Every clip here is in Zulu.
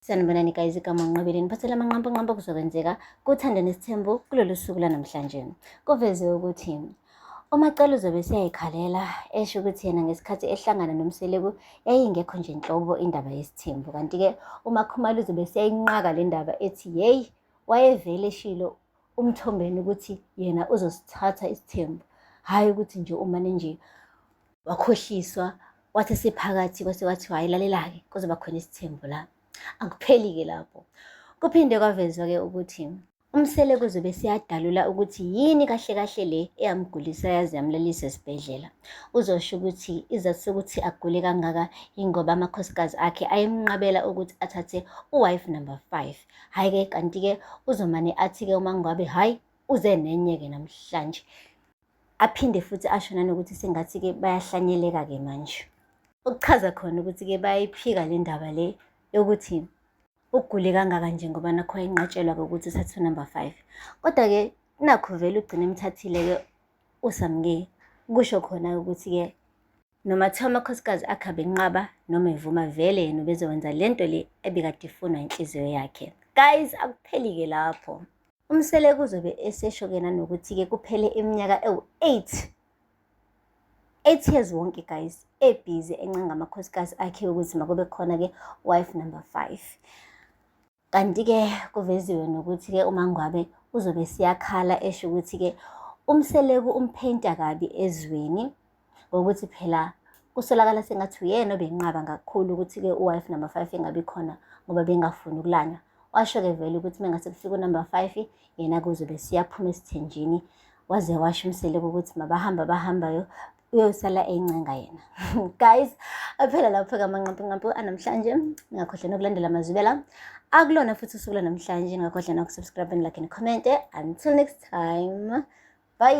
Sanibonani guys, igama uNqobile niphathela amanqampunqampu okuzokwenzeka kuThando Nesithembu kulolu suku lanamhlanje. Kuveziwe ukuthi uMacele uzobe eseyayikhalela esho ukuthi yena ngesikhathi ehlangana noMseleku yayingekho nje nhlobo indaba yesithembu. Kanti-ke uMakhumalo uzobe eseyayinqaka le ndaba ethi yeyi wayevele eshilo uMthombeni ukuthi yena uzosithatha isithembu, hhayi ukuthi nje umane nje wakhohliswa wathi sephakathi kwase kwathiwa hayi lalela-ke kuzoba khona isithembu la. Akupheli-ke lapho. Kuphinde kwavezwa-ke ukuthi uMseleku uzobe seyadalula ukuthi yini kahle kahle le eyamgulisa yaze yamlalisa esibhedlela. Uzosho ukuthi isizathu sokuthi agule kangaka yingoba amakhosikazi akhe ayemnqabela ukuthi athathe uwife number 5. Hhayi-ke kanti-ke uzomane athi-ke uMaNgwabe hhayi uze nenye-ke namhlanje. Aphinde futhi asho nanokuthi sengathi-ke bayahlanyeleka-ke manje. Okuchaza khona ukuthi-ke bayayiphika le ndaba le yokuthi ugule kangaka nje ngoba nakho wayenqatshelwa-ke ukuthi uthathe unumber 5. Kodwa-ke nakho vele ugcine emthathile-ke uSamke. Kusho khona ukuthi-ke noma kuthiwa amakhosikazi akhe abenqaba noma evuma vele yena ubezowenza lento le ebikade ifunwa inhliziyo yakhe. Guys, akupheli-ke lapho. UMseleku uzobe esesho-ke nanokuthi-ke kuphele iminyaka ewu-8 8 years wonke guys ebhizi encenga amakhosikazi akhe ukuthi makube khona-ke wife number 5. Kanti-ke kuveziwe nokuthi-ke uMaNgwabe uzobe siyakhala esho ukuthi-ke uMseleku umphenta kabi ezweni ngokuthi phela kusolakala sengathi uyena obenqaba kakhulu ukuthi-ke uwife number 5 engabi khona ngoba bengafuni ukulanywa. Washo-ke vele ukuthi mengase kufika unumber 5 yena kuzobe siyaphuma esithenjini. Waze washo uMseleku ukuthi mabahamba abahambayo uyosala eyincenga yena. Guys, aphela lapho-ke amanqampunqampu anamhlanje. Ningakhohlwa nokulandela amazwibela akulona futhi usuku lwanamhlanje. Ningakhohlwa nokusubscribe and like and comment. Until next time, bye.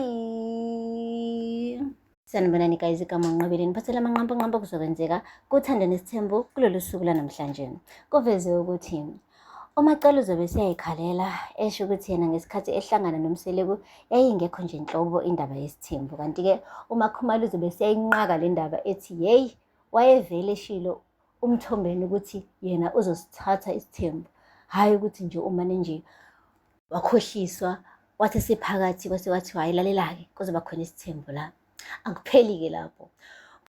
Sanibonani guys, igama uNqobile niphathela amanqampunqampu okuzokwenzeka kuThando Nesithembu kulolu suku lwanamhlanje. Kuveziwe ukuthi uMacele uzobe eseyayikhalela esho ukuthi yena ngesikhathi ehlangana noMseleku yayingekho nje nhlobo indaba yesithembu. Kanti-ke uMakhumalo uzobe eseyayinqaka le ndaba ethi yeyi wayevele eshilo uMthombeni ukuthi yena uzosithatha isithembu, hhayi ukuthi nje umane nje wakhohliswa wathi sephakathi kwase kwathiwa hayi lalela-ke kuzoba khona isithembu la. Akupheli-ke lapho.